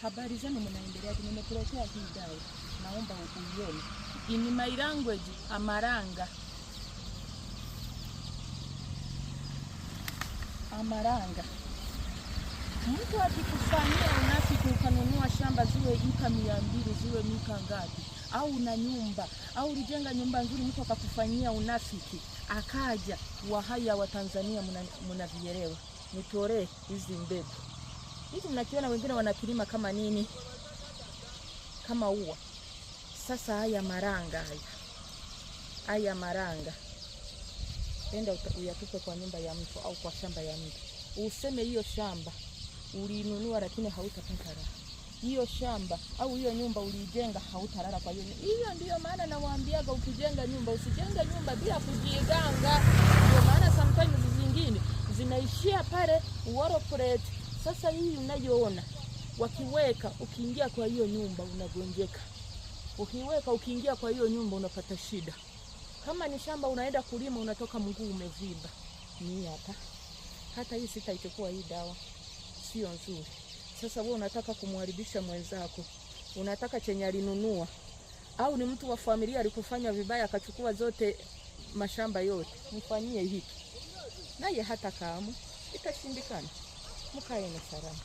Habari zenu, mnaendelea? Nimekuletea hii dawa, naomba uione. In my language, amaranga. Amaranga. Mtu akikufanyia unafiki ukanunua shamba ziwe ika 200, ziwe mika ngapi, au una nyumba au ulijenga nyumba nzuri, mtu akakufanyia unafiki akaja. Wahaya wa Tanzania mnavielewa, nitolee hizi mbegu hizi, mnakiona wengine wanakilima kama nini, kama ua. Sasa haya maranga haya, haya maranga enda uyatupe kwa nyumba ya mtu au kwa shamba ya mtu, useme hiyo shamba ulinunua, lakini hautapata raha. Hiyo shamba au hiyo nyumba uliijenga, hautalala kwa hiyo. Hiyo ndiyo maana nawaambiaga, ukijenga nyumba usijenge nyumba bila kujiganga. Ndio maana sometimes zingine zinaishia pale uoroplate. Sasa hii unayoona wakiweka, ukiingia kwa hiyo nyumba unagonjeka, ukiweka ukiingia kwa hiyo nyumba unapata shida. Kama ni shamba unaenda kulima, unatoka mguu umevimba. Ni hapa, hata hii sitaichukua hii dawa, sio nzuri. Sasa wewe unataka kumharibisha mwenzako, unataka chenye alinunua, au ni mtu wa familia alikufanya vibaya akachukua zote mashamba yote, mfanyie hiki naye hata kaamu itashindikana. Mkae na salama.